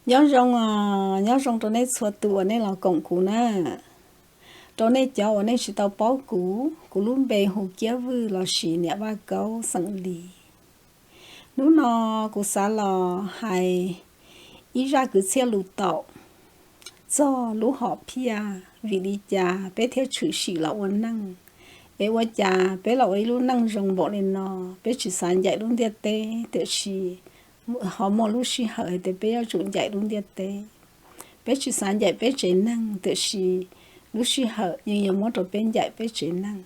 Nyob zoo, nyob zoo rau nej txhua tus uas nej los koom kuv na. Rau nej cov uas nej tsis tau paub kuv, kuv lub npe hu Kiab Vwj lossis Niam Vaj Kaub xeem Lis. Hnub no kuv xav los hais ib zaj kwv txhiaj lus taum txog lub hom phiaj, vim li cas peb thiaj tshwm sim los ua neej, es ua cas peb los ua ib lub neej zoo npaum li no. Peb tsis xav ncaim lub ntiaj teb, tiam sis ho muaj lub sij hawm hais tias peb yuav tsum ncaim lub ntiaj teb. Peb tsis xav ncaim peb tsev neeg, tiam sis lub sij hawm yeej yuav muab rau peb ncaim peb tsev neeg.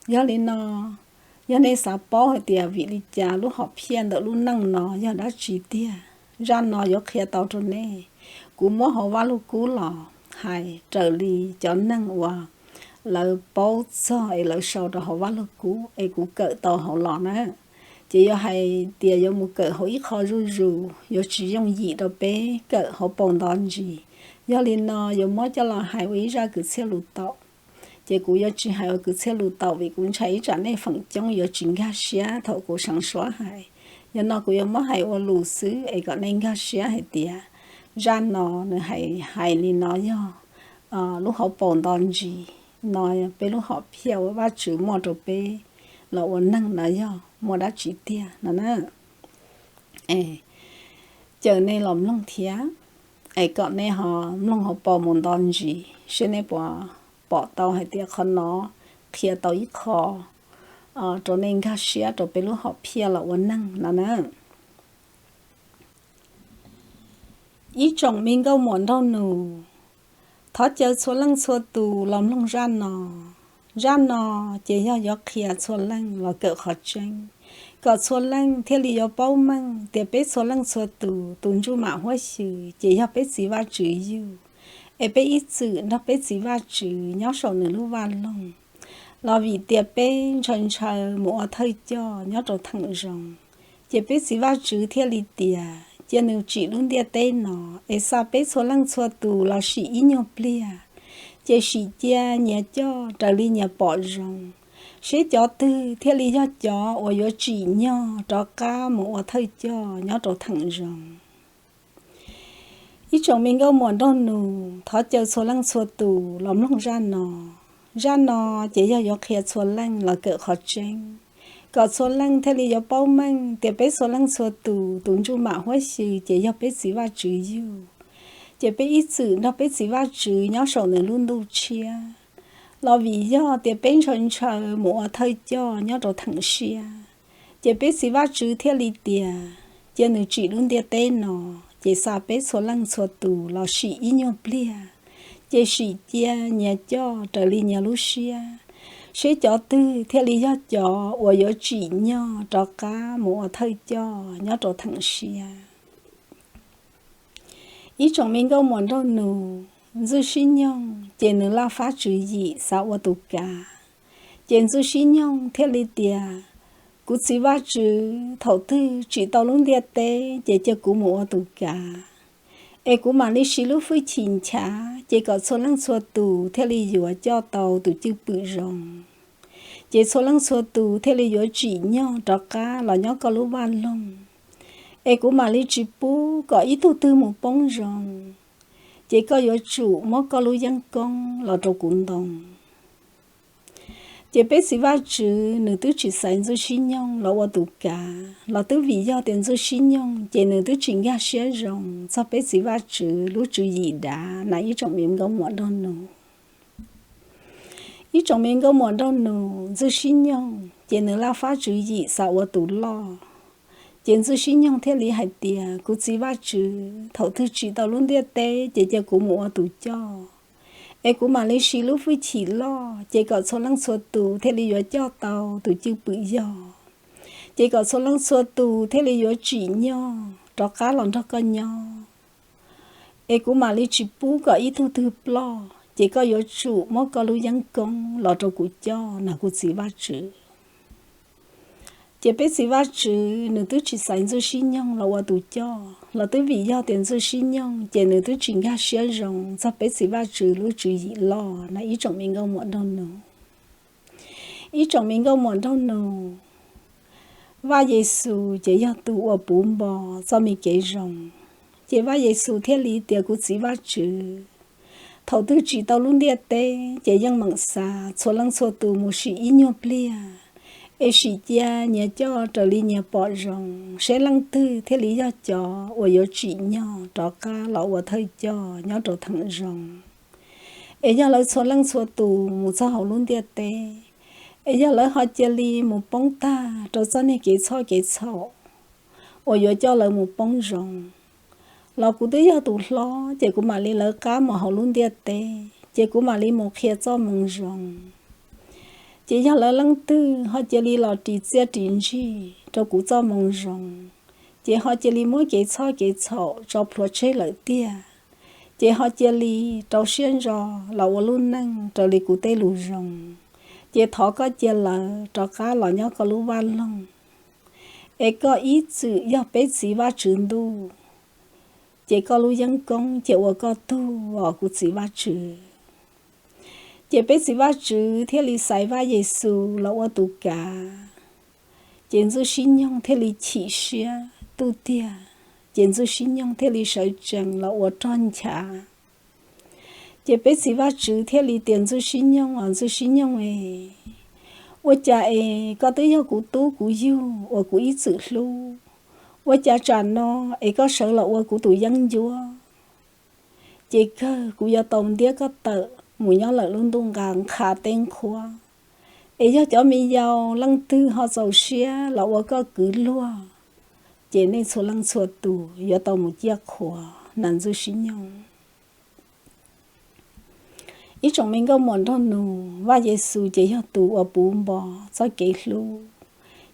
Yog li no, yog nej xav paub hais tias vim li cas lub hom phiaj ntawm lub neej no yog dab tsi tiag, zaj no yuav qhia tau rau nej. Kuv muab hauv Vaj Lug Kub los hais raws li cov neeg uas lawv paub txog es lawv sau rau hauv Vaj Lug Kub es kuv kawm tau hauv los na. Ces yog hais tias yuav mus kawm hauv ib qho zuj zus yuav tsis yooj yim rau peb kawm hauv paus nto ntsis. Yog li no yuav muab coj los hais ua ib zaj kwv txhiaj lus taum. Ces kuv yuav tsis hais ua kwv txhiaj lus taum vim kuv ntshai ib tsam nej feem coob yuav tsis nkag siab thaum kuv seev suab hais. Yog no kuv yuav muab hais ua lus xwb es kom nej nkag siab hais tias zaj no nws hais, hais li no yog lub hauv paus nto ntsis no, peb lub hom phiaj uas Vajtswv muaj rau peb los ua neeg no yog muaj dab tsi tiag no na. Caw nej los mloog thiab, es kom nej ho mloog hauv paus mus nto ntsis seb nej puas pom tau hais tias qhov no qhia tau ib qho rau nej nkag siab rau peb lub hom phiaj los ua neeg no na. Ib tsoom me nkauj muam nraug nus, thov caw txhua leej txhua tus los mloog zaj no. Zaj no ces yog yuav qhia txhua leej los kawm qhov tseeb, kom txhua leej thiaj li yuav paub meej tias peb txhua leej txhua tus, tus ntsuj mam huab xyw ces yog peb txiv Vajtswv yug, es peb ib txwm nrog peb txiv Vajtswv nyob saum nws lub vaj loog. Los vim tias peb ntshaw ntshaw mus ua thawj coj nyob rau theem zoov, ces peb txiv Vajtswv thiaj li tias cia nws tsim lub ntiaj teb no, es xa peb txhua leej txhua tus los sim ib nyuag pliag, ces sim cia nyias coj raws li nyias pom zoo, seb cov twg thiaj li yog cov uas yuav tsim nyog rov qab mus ua thawj coj nyob rau theem zoov. Ib tsoom me nkauj muam nraug nus, thov caw txhua leej txhua tus los mloog zaj no. Zaj no ces yog yuav qhia txhua leej los kawm qhov tseeb, kom txhua leej thiaj li yuav paub meej tias peb txhua leej txhua tus, tus ntsuj mam huab xyw ces yog peb txiv Vajtswv yug, ces peb ib txwm nrog peb txiv Vajtswv nyob saum nws lub ntuj tshiab. Los vim yog tias peb ntshaw ntshaw mus ua thawj coj nyob rau theem siab, ces peb txiv Vajtswv thiaj li tias cia nws tsim lub ntiaj teb no, ces xa peb txhua leej txhua tus los sim ib nyuag pliag, ces sim cia nyias coj raws li nyias lub siab, seb cov twg thiaj li yog cov uas yuav tsim nyog rov qab mus ua thawj coj nyob rau theem siab. Ib tsoom me nkauj muam nraug nus, Ntxwj Sib Nyoog ces nws laj fab tswv yim xav ua tus kav. Ces Ntxwj Sib Nyoog thiaj li tias, kuv txiv Vajtswv, thaum twg tsim tau lub ntiaj teb ces cia kuv mus ua tus kav. Es kuv mam li siv lub hwj chim nchav, ces kom txhua leej txhua tus thiaj li yuav coj tau tus cwj pwm zoo. Ces txhua leej txhua tus thiaj li yuav tsim nyog rov qab los nyob koj lub vaj loog. Es kuv mam li tsis pub kom ib tug twg mus poob zoo. Ces koj yuav tsum muab koj lub yeeb koob los rau kuv ntoo. Ces peb txiv Vajtswv nws twb tsis xaiv Ntxwj Sib Nyoog los ua tus kav, los twb vim yog tias Ntxwj Sib Nyoog ces nws twb tsis nkag siab zoo txog peb txiv Vajtswv lub tswv yim dav na ib tsoom me nkauj muam nraug nus. Ib tsoom me nkauj muam nraug nus, Ntxwj Sib Nyoog ces nws laj fab tswv yim xav ua tus loj. Ces Ntxwj Sib Nyoog thiaj li hais tias, kuv txiv Vajtswv, thaum twg tsim tau lub ntiaj teb ces cia kuv mus ua tus coj. Es kuv mam li siv lub hwj chim loj, ces kom txhua leej txhua tus thiaj li yuav coj tau tus cwj pwm yog. Ces kom txhua leej txhua tus thiaj li yuav tsim nyog rov qab los nrog koj nyob. Es kuv mam li tsis pub kom ib tug twg ploj, ces koj yuav tsum muab koj lub yeeb koob los rau kuv coj na kuv txiv Vajtswv. Ces peb txiv Vajtswv nws twb tsis xaiv Ntxwj Sib Nyoog los ua tus coj, los twb vim yog tias Ntxwj Sib Nyoog ces nws twb tsis nkag siab zoo txog peb txiv Vajtswv lub tswv yim loj na ib tsoom me nkauj muam nraug nus. Ib tsoom me nkauj muam nraug nus, Vaj Yes Xus ces yog tus uas puv npo txoj me kev zoo. Ces Vaj Yes Xus thiaj li tias, Kuv Txiv Vaj Tswv, thaum twg tsim tau lub ntiaj teb ces yeej meem xav txhua leej txhua tus mus sim ib nyuag pliag, es sim cia nyias coj raws li nyias pom zoo, seb leej twg thiaj li yog cov uas yuav tsim nyog rov qab los ua thawj coj nyob rau theem zoo. Es yog lawv txhua leej txhua tus mus txog hauv lub ntiaj teb, es yog lawv ho cia li mus poob tag rau txoj niag kev txhoj kev txhaum uas yuav coj lawv mus poob zoo, los kuv twb yog tus hlob, ces kuv mam li lawv qab mus hauv lub ntiaj teb, ces kuv mam li mus qhia txoj moo zoo. Ces yog lawv leej twg ho cia li los ris txiaj ris ntsig rau kuv txoj moo zoo, ces ho cia li muab kev txhoj kev txhaum tso plhuav tseg lawm tiag, ces ho cia li rau siab ntso los ua lub neej raws li kuv tej lus zoo, ces thov koj cia lawv rov qab los nyob koj lub vaj loog, es koj ib txwm yog peb txiv Vaj Tswv ntuj, ces koj lub yeeb koob cia ua koj tug os kuv Txiv Vaj Tswv. Ces peb txiv Vaj Tswv thiaj li xaiv Vaj Yes Xus los ua tus kav, ces Ntxwj Sib Nyoog thiaj li chim siab tuj tiag, ces Ntxwj Sib Nyoog thiaj li sawv tsees los ua rog nchav. Ces peb txiv Vaj Tswv thiaj li tias, Ntxwj Sib Nyoog os Ntxwj Sib Nyoog es, ua cas es koj twb yog kuv tub kuv yug uas kuv ib txwm hlub, ua cas tsam no es koj sawv los ua kuv tus yeeb ncuab? Ces kawg kuv yuav tau ntiab koj tawm mus nyob lawm lub ntuj nqa nqha teb nqhuab. Es yog cov me yau leej twg ho txaus siab los ua koj kwv luag, ces nej txhua leej txhua tus yuav tau mus ciaj qhuas na Ntxwj Sib Nyoog. Ib tsoom me nkauj muam nraug nus, Vaj Yes Xus ces yog tus uas puv npo txoj kev hlub.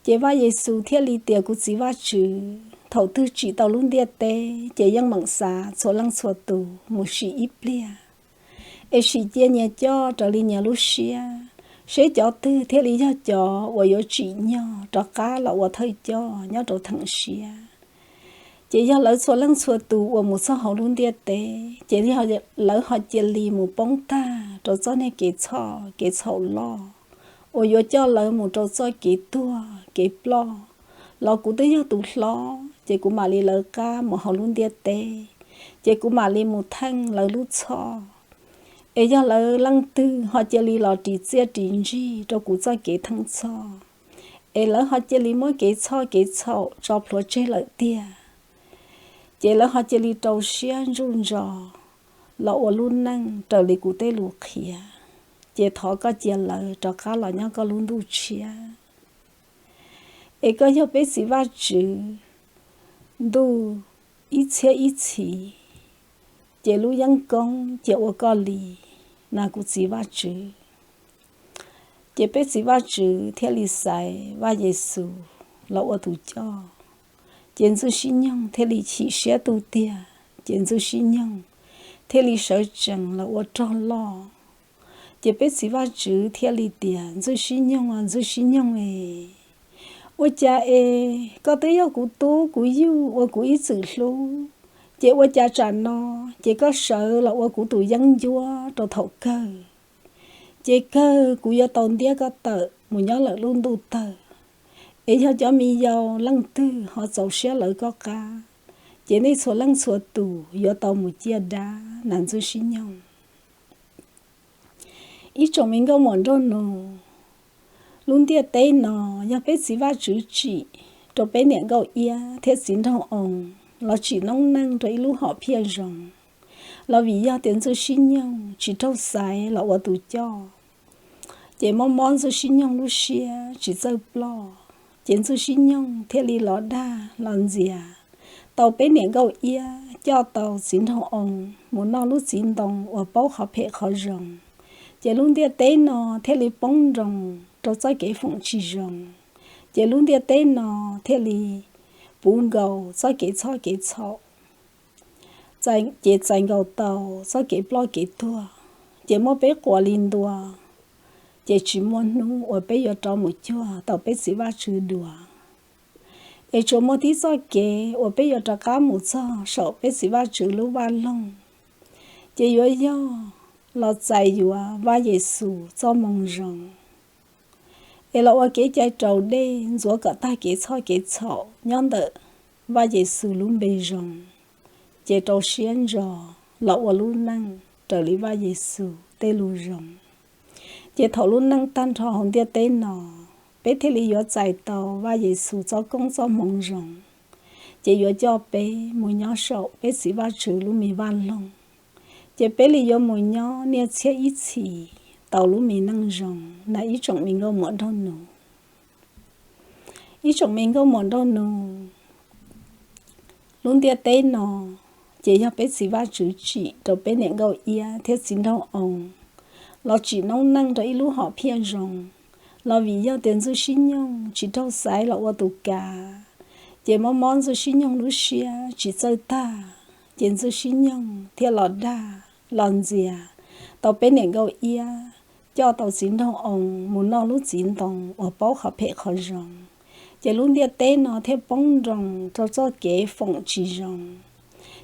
Ces Vaj Yes Xus thiaj li tias, Kuv Txiv Vaj Tswv, thaum twg tsim tau lub ntiaj teb ces yeej meem xav txhua leej txhua tus mus sim ib pliag, es sim cia nyias coj raws li nyias lub siab, seb cov twg thiaj li yog cov uas yuav tsim nyog rov qab los ua thawj coj nyob rau theem siab. Ces yog lawv txhua leej txhua tus uas mus txog hauv lub ntiaj teb, ces lawv ho cia li mus poob tag rau txoj niag kev txhoj kev txhaum loj uas yuav coj lawv mus rau txoj kev tuag kev ploj, los kuv twb yog tus hlob, ces kuv mam li lawv qab mus hauv lub ntiaj teb, ces kuv mam li mus theej lawv lub txhoj. Es yog lawv leej twg ho cia li los ris txiaj ris ntsig rau kuv txoj kev theej txhoj, es lawv ho cia li muab kev txhoj kev txhaum tso plhuav tseg lawm tiag, ces lawv ho cia li rau siab ntsuj ntso los ua lub neej raws li kuv tej lus qhia, ces thov koj cia lawv rov qab los nyob koj lub ntuj tshiab. Es koj yog peb txiv Vaj Tswv ntuj ib txhiab ib txhis, ces lub yeeb koob cia ua koj li na kuv Txiv Vaj Tswv. Ces peb txiv Vaj Tswv thiaj li xaiv Vaj Yes Xus los ua tus coj. Ces Ntxwj Sib Nyoog thiaj li chim siab tuj tiag, ces Ntxwj Sib Nyoog thiaj li sawv tsees los ua rog loj. Ces peb txiv Vaj Tswv thiaj li tias, Ntxwj Sib Nyoog os Ntxwj Sib Nyoog es, ua cas es koj twb yog kuv tub kuv yug uas kuv ib txwm hlub, ces ua cas tsam no ces koj sawv los ua kuv tus yeeb ncuab rau thaum kawg, ces kawg kuv yuav tau ntiab koj tawm mus nyob lawm lub ntuj tawg. Es yog cov me yau leej twg ho txaus siab lawv koj qab, ces nej txhua leej txhua tus yuav tau mus ciaj dab na Ntxwj Sib Nyoog. Ib tsoom me nkauj muam nraug nus, lub ntiaj teb no yog peb txiv Vaj Tswv tsim rau peb niam Nkauj Iab thiab txiv nraug Oo los tsim noob neej rau ib lub hom phiaj zoo, los vim yog tias Ntxwj Sib Nyoog tsis raug xaiv los ua tus coj, ces mob mob Ntxwj Sib Nyoog lub siab tsis txawj ploj, ces Ntxwj Sib Nyoog thiaj li los dag los ntxias tau peb niam Nkauj Iab, coj tau txiv nraug Oo mus noj lub txiv ntoo uas paub qhov phem qhov zoo. Ces lub ntiaj teb no thiaj li poob nroo rau txoj kev foom tsis zoo. Ces lub ntiaj teb no thiaj li puv nkaus txoj kev txhoj kev txhaum, ces txais nkaus tau txoj kev ploj kev tuag. Ces muab peb quas li ntua, ces tsis muaj hnub uas peb yuav rov mus cuag tau peb txiv Vaj Tswv dua. Es tsuas muaj tib txoj kev uas peb yuav rov qab mus txog saum peb txiv Vaj Tswv lub vaj loog, ces yuav yog los txais yuav Vaj Yes Xus txoj moo zoo, es los ua kev cai raus dej ntxuav kom tag kev txhoj kev txhaum nyob ntawm Vaj Yes Xus lub npe zoo. ces rau siab ntso los ua lub neej raws li Vaj Yexus tej lus zoo. Ces thaum lub neej tag nrho hauv ntiaj teb no, peb thiaj li yuav txais tau Vaj Yexus txoj koob txoj hmoov zoo, ces yuav coj peb mus nyob saum peb txiv Vajtswv lub me vaj loog. Ces peb li yuav mus nyob niaj txhiab ib txhis tau lub me neej zoo na ib tsoom me nkauj muam nraug nus. Ib tsoom me nkauj muam nraug nus, lub ntiaj teb no ces yog peb txiv Vajtswv tsim rau peb niam nkauj iab thiab txiv nraug oo los tsim noob neej rau ib lub hom phiaj zoo, los vim yog tias ntxwg sib nyoog tsis raug xaiv los ua tus kav, ces mob mob ntxwg sib nyoog lub siab tsis txawj tag, ces ntxwg sib nyoog thiaj los dag los ntxias tau peb niam nkauj iab, coj tau txiv nraug oo mus noj lub txiv ntoo uas paub qhov phem qhov zoo. Ces lub ntiaj teb no thiaj poob nroo rau txoj kev foom tsis zoo.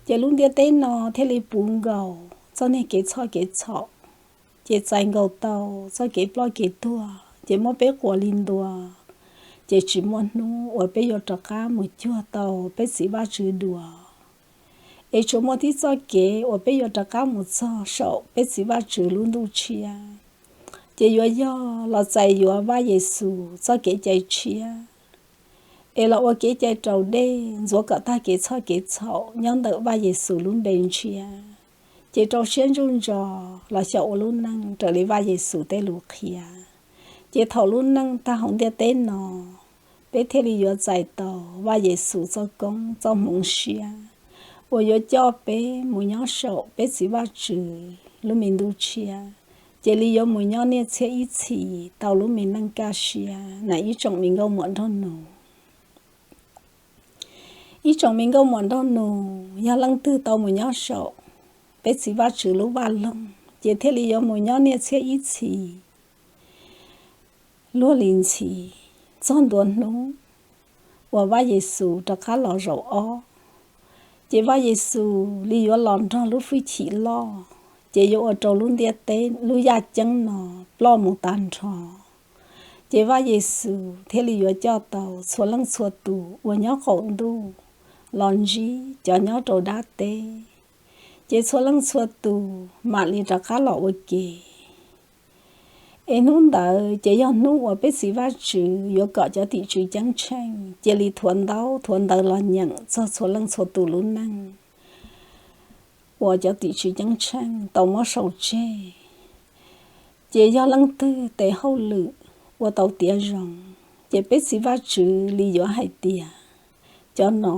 Ces lub ntiaj teb no thiaj li puv nkaus txoj niag kev txhoj kev txhaum, ces txais nkaus tau txoj kev ploj kev tuag, ces muab peb quas li ntua, ces tsis muaj hnub uas peb yuav rov qab mus cuag tau peb txiv Vajtswv dua. Es tsuas muaj tib txoj kev uas peb yuav rov qab mus txog saum peb txiv Vajtswv lub ntuj tshiab, ces yuav yog los txais yuav Vaj Yexus txoj kev cai tshiab, es los ua kev cai raus dej ntxuav kom tag kev txhoj kev txhaum nyob ntawm Vaj Yexus lub npe ntshiab, ces rau siab ntsuj ntso los xyaum ua lub neej raws li Vaj Yexus tej lus qhia. Ces thaum lub neej tag hauv ntiaj teb no, peb thiaj li yuav txais tau Vaj Yexus txoj koob txoj hmoov siab uas yuav coj peb mus nyob saum peb txiv Vajtswv lub me ntuj tshiab, ces li yuav mus nyob niaj txhiab ib txhis tau lub me neej kaj siab na ib tsoom me nkauj muam nraug nus. Ib tsoom me nkauj muam nraug nus, yog leej twg tau mus nyob saum peb txiv Vajtswv lub vaj loog ces thiaj li yuav mus nyob niaj txhiab ib txhis luag li ntxhi txog ntua hnub uas Vaj Yexus rov qab los zaum ob. Ces Vaj Yexus li yuav los nrog lub hwj chim loj, ces yuav ua rau lub ntiaj teb lub yaj ceeb no ploj mus tag nrho. Ces Vaj Yexus thiaj li yuav coj tau txhua leej txhua tus uas nyob qaum ntuj los ntsib cov nyob rau dab teb, ces txhua leej txhua tus mam li rov qab los ua ke. Es hnub ntawd ces yog hnub uas peb txiv Vajtswv yuav kom cov tim tswv ceeb tsheej cia li thuav ntaub thuav ntawv los nyeem txog txhua leej txhua tus lub neej uas cov tim tswv ceeb tsheej tau muab sau tseg. Ces yog leej twg tes hauj lwm ua tau tiav zoo, ces peb txiv Vajtswv li yuav hais tias cov no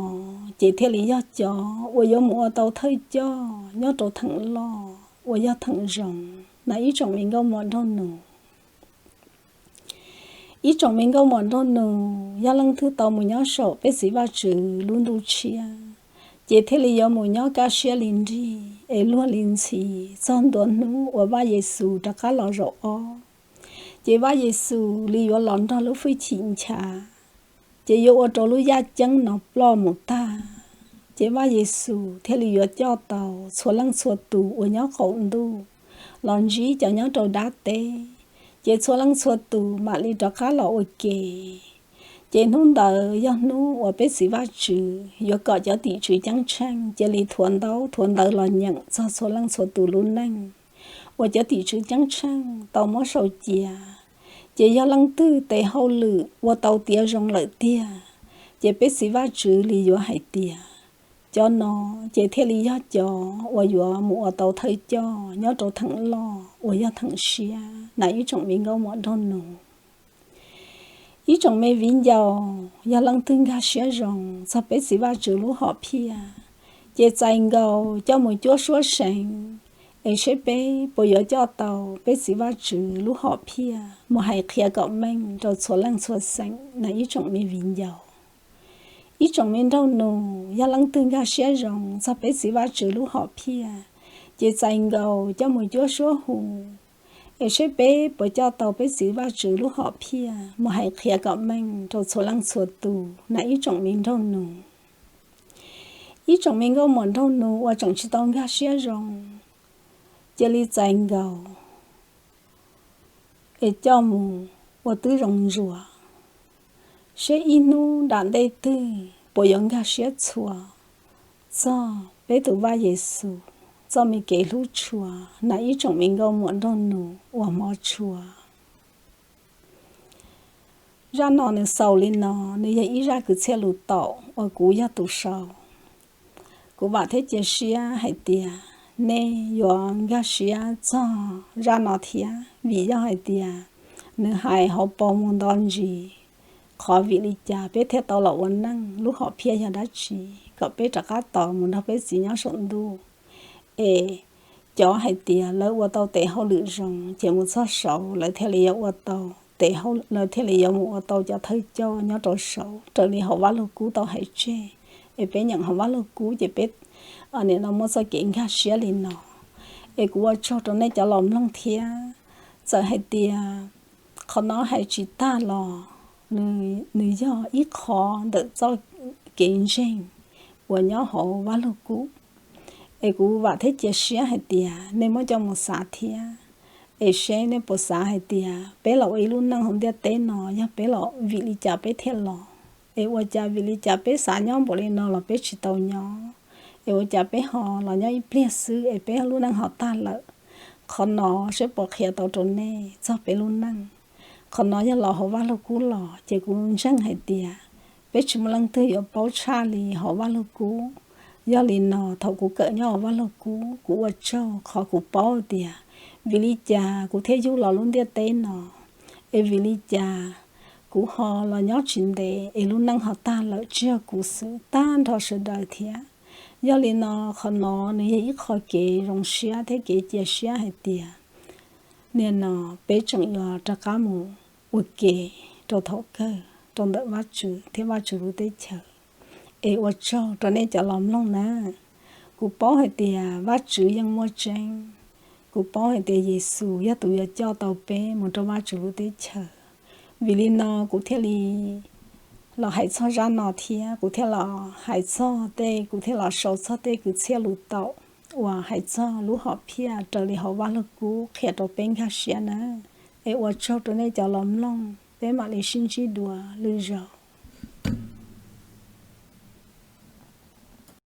ces thiaj li yog cov uas yuav mus ua tau thawj coj nyob rau theem loj uas yog theem zoo na ib tsoom me nkauj muam nraug nus. Ib tsoom me nkauj muam nraug nus, yog leej twg tau mus nyob saum peb txiv Vajtswv lub ntuj tshiab, ces thiaj li yuav mus nyob kaj siab li nrig es luag li ntxhi txog ntua hnub uas Vaj Yexus rov qab los zaum ob. Ces Vaj Yexus li yuav los nrog lub hwj chim nchav, ces yuav ua rau lub yaj ceeb no ploj mus tag. Ces Vaj Yexus thiaj li yuav coj tau txhua leej txhua tus uas nyob qaum ntuj los ntsib cov nyob rau dab teb, ces txhua leej txhua tus mam li rov qab los ua ke. Ces hnub ntawd yog hnub uas peb txiv Vajtswv yuav kom cov tim tswv ceeb tsheej cia li thuav ntaub thuav ntawv los nyeem txog txhua leej txhua tus lub neej uas cov tim tswv ceeb tsheej tau muab sau cia. Ces yog leej twg tes hauj lwm ua tau tiav zoo lawm tiag, ces peb txiv Vajtswv li yuav hais tias cov no ces thiaj li yog cov uas yuav mus ua tau thawj coj nyob rau theem loj uas yog theem siab na ib tsoom me nkauj muam nraug nus. Ib tsoom me viv ncaus, yog leej twg nkag siab zoo txog peb txiv Vajtswv lub hom phiaj, ces txais nkaus coj mus cuab suab seev, es seb peb puas yuav coj tau peb txiv Vajtswv lub hom phiaj mus hais qhia kom meej rau txhua leej txhua xeem na ib tsoom me viv ncaus. Ib tsoom me nraug nus, yog leej twg nkag siab zoo txog peb txiv Vajtswv lub hom phiaj, ces txais nkaus coj mus cuab suab hu, es seb peb puas coj tau peb txiv Vajtswv lub hom phiaj mus hais qhia kom meej rau txhua leej txhua tus na ib tsoom me nraug nus. Ib tsoom me nkauj muam nraug nus uas tseem tsis tau nkag siab zoo, cia li txais nkaus es coj mus ua tib zoo ntsuas, seb ib hnub nram ntej twg puas yuav nkag siab txhua txog Peb tus Vaj Yexus txoj me kev hlub tshua, na ib tsoom me nkauj muam nraug nus uas hmov tshua. Zaj no nws xaus li no, nws yog ib zaj kwv txhiaj lus taum uas kuv yog tus sau. Kuv vam thiab cia siab hais tias nej yuav nkag siab txog zaj no thiab, vim yog hais tias nws hais hauv paus mus nto ntsis qhov vim li cas peb thiaj tau los ua neej, lub hom phiaj yog dab tsi, kom peb rov qab tau mus nrog peb txiv nyob saum ntuj. Es cov hais tias lawv ua tau tes hauj lwm zoo ces mus txog saud lawv thiaj li yuav ua tau tes, lawv thiaj li yuav mus ua tau cov thawj coj nyob rau saud raws li hauv Vaj Lug Kub tau hais tseg. Es peb nyeem hauv Vaj Lug Kub ces peb nim no muaj txoj kev nkag siab li no. Es kuv ua tsaug rau nej cov los mloog thiab. Txawm hais tias qhov no hais tsis tag los nws yog ib qho ntawm txoj kev ntseeg uas nyob hauv Vaj Lug Kub. Es kuv vam thiab cia siab hais tias nej muab coj mus xav thiab. Es seb nej puas xav hais tias peb los ua ib lub neej hauv ntiaj teb no yog peb los vim li cas peb thiaj los? Es ua cas vim li cas peb xav nyob npaum li no los peb tsis tau nyob? Es ua cas peb ho los nyob ib pliag xwb es peb lub neej ho tag lawm? Qhov no seb puas qhia tau rau nej txog peb lub neej. Qhov no yog los hauv Vaj Lug Kub los ces kuv ntseeg hais tias peb tsis muaj leej twg yuav paub tshaj li hauv Vaj Lug Kub. Yog li no thaum kuv kawm nyob hauv Vaj Lug Kub kuv ua tsaug qhov kuv paub tias vim li cas kuv thiaj yug los lub ntiaj teb no, es vim li cas kuv ho los nyob tsis ntev es lub neej ho tag lawm tsis yog kuv xwb, tag nrho sawv daws thiab. Yog li no qhov no nws yog ib qho kev zoo siab thiab kev cia siab hais tias nim no peb tseem yuav rov qab mus ua ke rau thaum kawg rau ntawm Vajtswv thiab Vajtswv lub teb chaws. Es ua tsaug rau nej cov los mloog na. Kuv paub hais tias Vajtswv yeej muaj tseeb. Kuv paub hais tias Yexus yog tus yuav coj tau peb mus rau Vajtswv lub teb chaws. Vim li no kuv thiaj li los hais txog zaj no thiab kuv thiaj los hais txog tej, kuv thiaj los sau txog tej kwv txhiaj lus taum uas hais txog lub hom phiaj raws li hauv Vaj Lug Kub qhia rau peb nkag siab na. Es ua tsaug rau nej cov los mloog, peb mam li sib ntsib dua lwm zaus.